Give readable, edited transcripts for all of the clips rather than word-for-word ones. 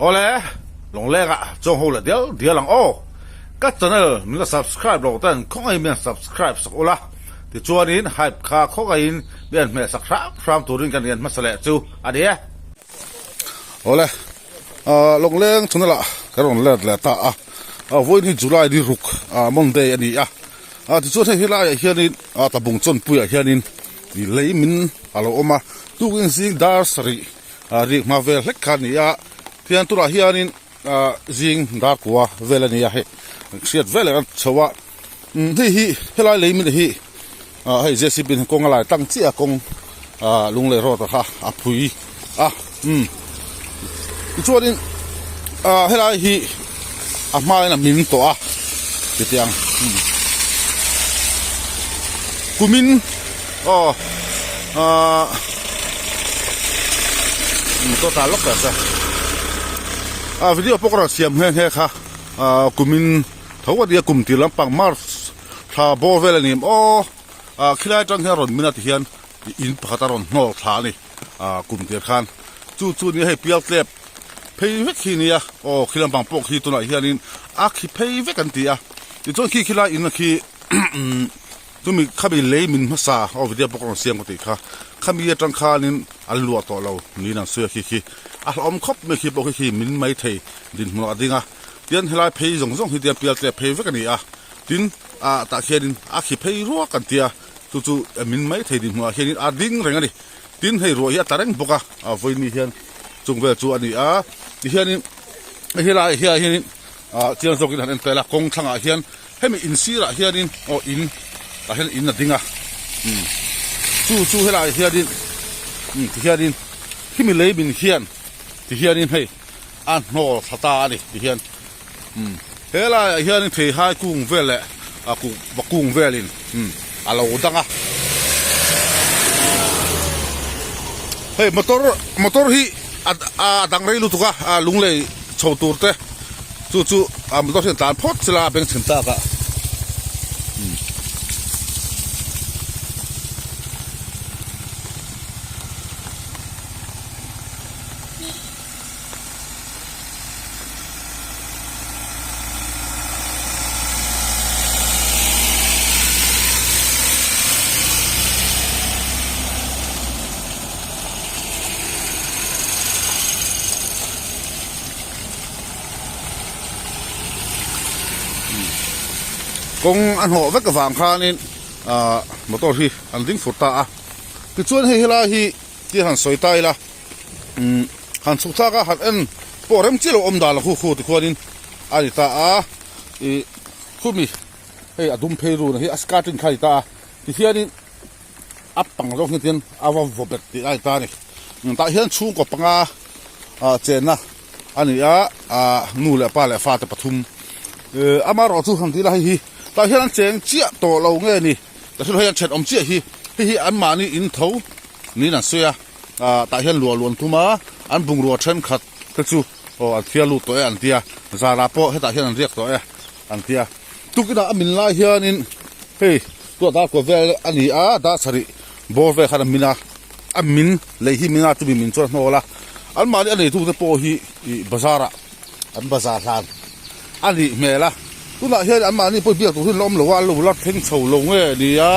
Awle, Lawnglenga chuang ho leh dial dial ang aw. Ka channel min la subscribe lo ten khawngaihin min han subscribe sak ula, tichuanin hype kha khawngaihin min han hmeh sak hram hram turin kan rian hmasa leh chu a ni e. Awle, Lawngleng channel ah ka rawn let leh ta a, vawiin hi July ni ruk Monday a ni a, tichuan hei helaiah hianin Tlabung Chawnpuiah hianin lei min a lo awm a, tukin zing dar sarih Rik hma vel hlek kha a ni a, tihian tunah hianin zing dar kua vel a ni a hei hriat vel a chho a, hei hi helai lei min hi hei JCB in kawng a lai tlang chiah a kawng lunglei road ah kha a phui a tichuanin helai hi a hmain a min tawh a titiang kumin aw ahh motor tlan lawk ta se a video pawh ka rawn siam nghe nghe kha ahh kumin tho a nia kum tir lampang march thla bawr vel a ni aw ah khilai atang hian rawn min a ti hian in pakhat a rawn hnawl thla a ni ah kum tir khan chu chu nia hei pial tlep phei vek hi nia aw khi lampang pawh khi tunah hianin a khi phei vek an ti a tichuan khi khilai in a khi Chumi khami lei min hmasa aw video pawh ka rawn siam ka tih kha khami atang khanin an luah tawh lo niin an sawi a khi khi a hlauhawm khawp mai khi pawh khi khi min mai thei dinhmun a ding a tian helai phei zawng zawng hi tian pial tlep phei vek a ni a tin ah tah khianin a khi phei ruak an tia chu chu min mai thei dinhmun ah hianin a ding reng a ni tin hei ruah hi a tla reng bawk a a vawiin hian chung vel chu a ni a tihianin helai hianin ah chiang zawkin han en tel a kawng thlangah hian. Hemi in sirah hianin aw in tah hian in a ding a umm chu chu helaiah hianin umm ti hianin khimi lei min hian ti hianin hei a hnawl thla ta a ni ti hian umm helaiah hianin theihai kung vel leh a kuk va kung velin umm a lo dang a hei motor motor hi a a dang rei lutuk a a lunglei chho tur te. Chu chu a motor hian tlan phawt sela a beng chhen tak a. Kawng a hnawh vek avang khanin ahh motor hi an ding fur ta a tichuan hei helai hi ti han sawi ta ila umm han chhuk thlak a han en pawh rem chiah lo awm dan la khu khu tikhuanin a ni ta a ih khumi hei a dum phei run hi a skirting kha a ni ta a tihianin a pang zawk hian tin a va vaw bet tih a ni ta a ni tah hian chhungkaw panga ah chenna a ni a ah nu leh pa leh fate pathum eh amaherawh chu han tih la hei hi tah hian an cheng chiah tawh lo nge ni ka hrilh hei an thenawm chiah hi hei hi anmahni in tho niin an sawi a ah tah hian luah luan thum a an bungrua thenkhat te chu aw an thiar lut tawh e an tia zara pawh hetah hian an riak tawh e an tia tukinah a min lai hianin hei tuna dar kawt vel a ni a dar sarih bawr vel khan a min a a min lei hi min a chumi min chuan a hnawl a anmahni a neitute pawh hi ih bazar ah an bazar hlan a nih hmel a tunah hian anmahni pawh biak tur hi an la awm lo a an lo la thleng chho lo nge ni a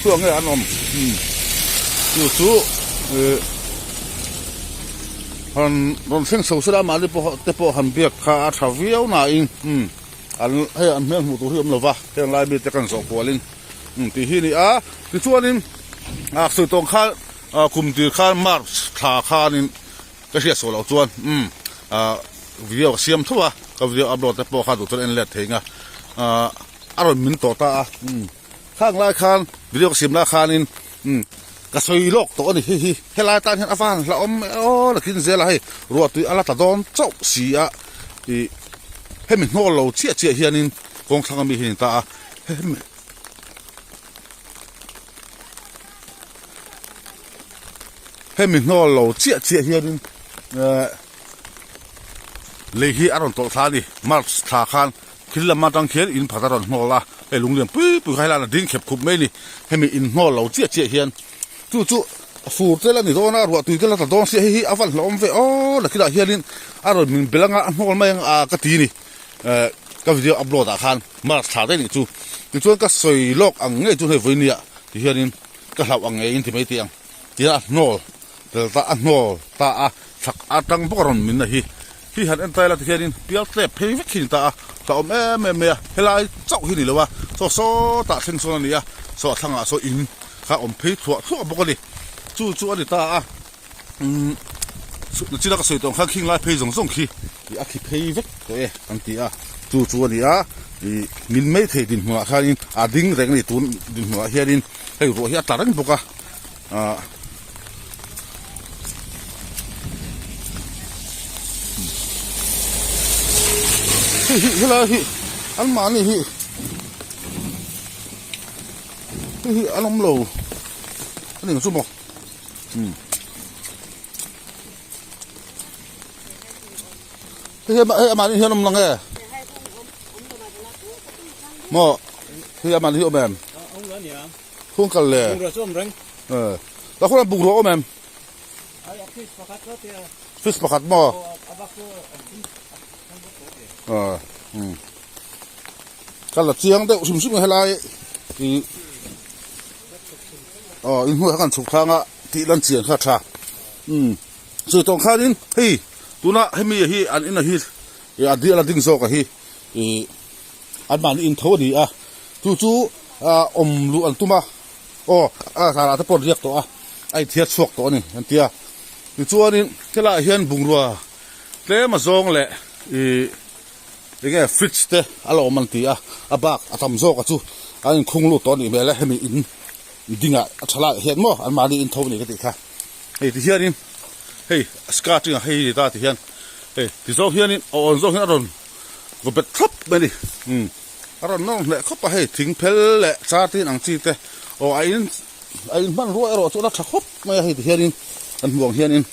chhuak nge an awm umm chu chu ih han rawn thleng chho sela anmahni pawh te pawh han biak kha a tha viau nain umm an hei an hmel hmuh tur hi a awm lo va heng lai mite kan zawh kualin umm tih hi a ni a tichuanin ah sawi tawng khan ah kum tir khan march thla khanin ka hriat suah loh chuan umm ah video ka siam tho a ka video upload te pawh kha duh chuan en let thei ang a ah a rawn min tawh ta a umm khang lai khan video ka siam lai khanin umm ka sawi lawk tawh a ni hei hi helai tan hian a van hlauhawm aw lakin zel a hei ruahtui a la tla dawn chauh si a ih hemi hnawl lo chiah chiah hianin kawng thlang ami hi a ni ta a hemi hemi hnawl lo chiah chiah hianin eh lei hi a rawn tawlh thla a ni march thla khan thil lam atang khian in phat a rawn hnawl a hei lunglian pui pui kha helaiah a ding khep khup mai a ni hemi in hnawl lo chiah chiah hian chu chu fur te la ni dawn a ruah tui te la tla dawn sia hei hi a van hlauhawm ve aw la khilah hianin. a rawn min bel anga a hnawl mai ang a ka ti ni eh ka video upload ah khan march thla daih nih chu tichuan ka sawi lawk ang ngei chu hei vawinia ti hianin ka hlauh ang ngeiin ti mai tih ang tia a hnawl tel ta a hnawl ta a chhak atang bawk a rawn min na hi hi han en taila ti hianin pial tlep phei vek hi ni ta a hlauhawm em em mai a helai chauh hi ni lo a saw sawtah thleng sawn a ni a saw a thlangah saw in kha awm phei thluah thluah bawk a ni chu chu a ni ta a umm china ka sawi tawh ang khan khing lai phei zawng zawng khi ih a khi phei vek tawh e an ti a chu chu a ni a ih min mai thei dinhmunah khanin a ding reng a ni tun dinhmunah hianin hei ruah hi a tla reng bawk a ah. Hei hi helai hi anmahni hi hei hi an awm lo a ni ang chu maw umm hei hi hei amahni hian awm lang e maw hei amahni hi awm em Khuang kal le. Bungrua chu awm reng. Eh. Ta khuan bungrua awm em? Ai a fish pakhat chu te. Fish pakhat maw? A bak chu Ah. Hmm. Kal la chiang deuh hrim hrim helai i oh in hnuai kan chhuk thanga tih lan chian kha tha. Hmm. Chu tawng khanin hei tuna hemi hi an in a hi a dial a ding zawk a hi i An mahni in tho a ni a, chu chu awm luh an tum a, aw a zarah te pawh an riak tawh a, a inthiar chhuak tawh a ni an ti a. Tichuanin helaiah hian bungrua tlem a zawng leh ih eng nge fridge te a la awm an ti a, a bak a tam zawk a chu an inkhung lut tawh a nih hmel e, hemi in dingah a tha laiah hian maw an mahni in tho a ni ka tih kha. Hei tihianin hei skirting ah hei ni ta tihian hei tizawng hianin a awn zawng hian a rawn vaw bet thlap mai a ni umm a rawn nawr hneh khawp a hei thing phel leh char tin ang chi te aw a in a in hmanrua erawh chu a la tha khawp mai a hei tihianin kan hmuh ang hianin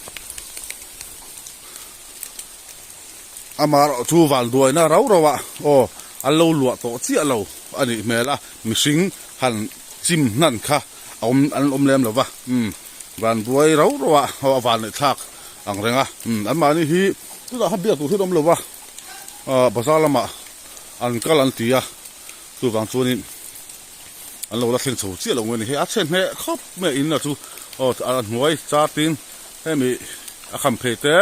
amaherawh chu vanduaina rau rau ah aw an lo luah tawh chiah lo a nih hmel a mihring han chim hnan kha a awm an awm lem lo va umm vanduai rau rau ah aw a van leh thlak ang reng a umm anmahni hi chutah khan biak tur hi an awm lo va ah bazar lamah an kal an ti a chuvang chuanin an lo la thleng chho chiah lo mai a ni hei a chhe hneh khawp mai a in lah chu aw a hnuai char tin hemi a kham phei te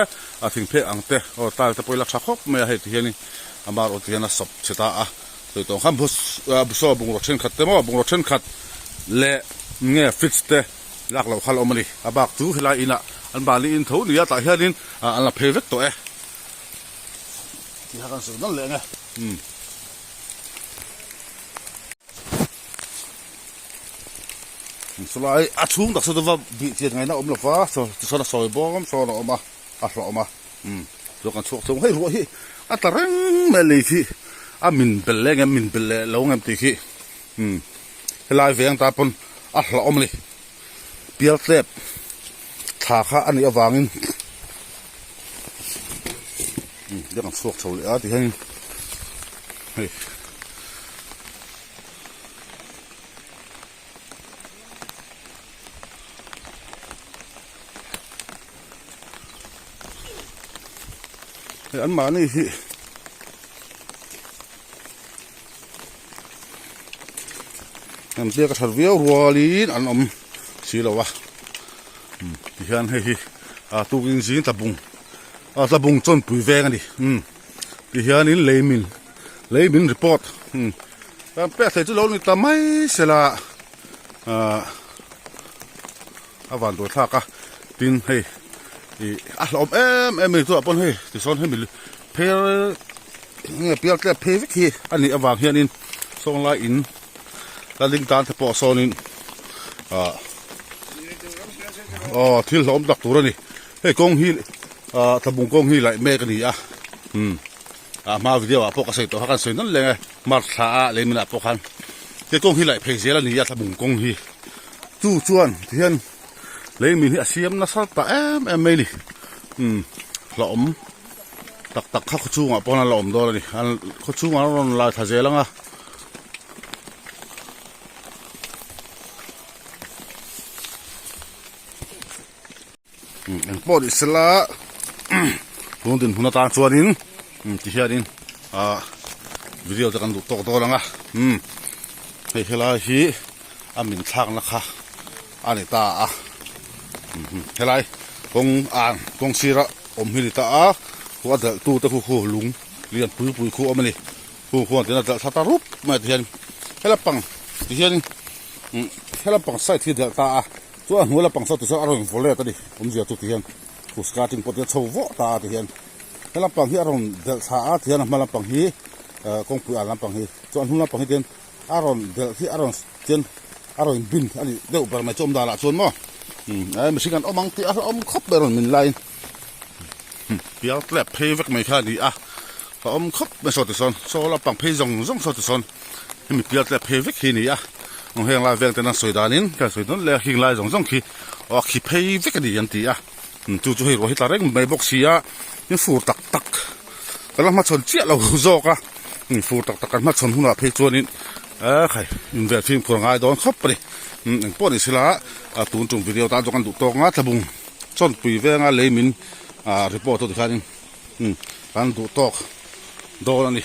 a thing phek ang te aw tile te pawh hi la tha khawp mai a hei ti hianin amaherawhchu ti hian a sawp chhe ta a. Sawi tawh ang khan bus ah saw bungraw thenkhat te maw bungraw thenkhat leh nge fridge te lak loh kha la awm a ni. A bak chu helai inah an mahni in tho nia tah hianin ah an la phei vek tawh e. Tih kha kan sawi nawn leh ang e. Umm. Chulai a chhung tak saw chu va bih chian ngaihna awm lo va saw tichuan a sawi bawm sawn a awm a a hlawh awm a. Umm chuan kan chhuak chhung hei ruah hi a tla reng mai a lei khi a min bel leh ngem min bel leh lo ngem tih khi umm helai veng ta pawn a hlauhawm a ni pial tlep thla kha a nih avangin umm tiang kan chhuak chho leh a ti hianin hei. Hei an mahni hi an biak a that viau rualin an awm si lo a umm tihian hei hi ah tukin zing tlabung ah tlabung chawnpui veng a ni umm tihianin lei min lei min report umm kan pek thei chu lo ni ta mai sela ah. A van tur thlak a tin hei ih a hlauhawm em em a ni chutah pawn hei tisawn hemi phel nge pial tlep phei vek hi a nih avang hianin sawn lai in la ding tan te pawh sawnin ah aw thil hlauhawm tak tur a ni hei kawng hi ah tlabung kawng hi laih mek a ni a umm a hma video ah pawh ka sawi tawh kha kan sawi nawn leng e march thla a lei minah pawh khan he kawng hi laih phei zel a ni a tlabung kawng hi. Chu chuan tihian lei min hi a siam nasa ta em em mai a ni umm hlauhawm tak tak kha khaw chhungah pawh an la awm dawn a ni an khaw chhungah an rawn lai thla zel ang a. Engpawh ni sela. Tun dinhmun atan chuanin tihianin ah video te kan duh tawk dawn ang a umm hei helai hi a min thlakna kha a ni ta a helai kawng an kawng sira awm hi a ni ta a khu a delh tu te khu khu lung lian pui pui khu a awm a ni khu khuan tina delh thla ta rup mai a tihian helai pang tihianin helai pang side hi a delh ta a chuan a hnuai lampang saw tichuan a rawn vaw let a ni awmzia chu tihian. Khu skirting pawh te chho vawh ta a ti hian he lampang hi a rawn delh thla a ti hian a hma lampang hi eh kawngpui an lampang hi chuan a hnung lampang hi tian a rawn delh hi a rawn tian a rawn bin a nih deuh ber mai chu awm danah chuan maw umm eh mihring an awm ang tih a hlauhawm khawp mai a rawn min laiin pial tlep phei vek mai kha a ni a a awm khawp mai saw tisawn saw lampang phei zawng zawng saw tisawn hemi pial tlep phei vek hi a ni a heng lai veng ten an sawi danin ka sawi dawn leh a heng lai zawng zawng khi aw a khi phei vek a ni an ti a chu chu hei ruah hi tla reng mai bawk si a tin fur tak tak ka la hmachhawn chiah lo zawk a fur tak tak kan hmachhawn hunah phei chuanin eh khai invel fimkhur a ngai dawn khawp a ni engpawh ni sela tun tum video tan chu kan duh tawk nga tlabung chawnpui venga lei min ah report ho tikhanin kan duh tawk dawn a ni.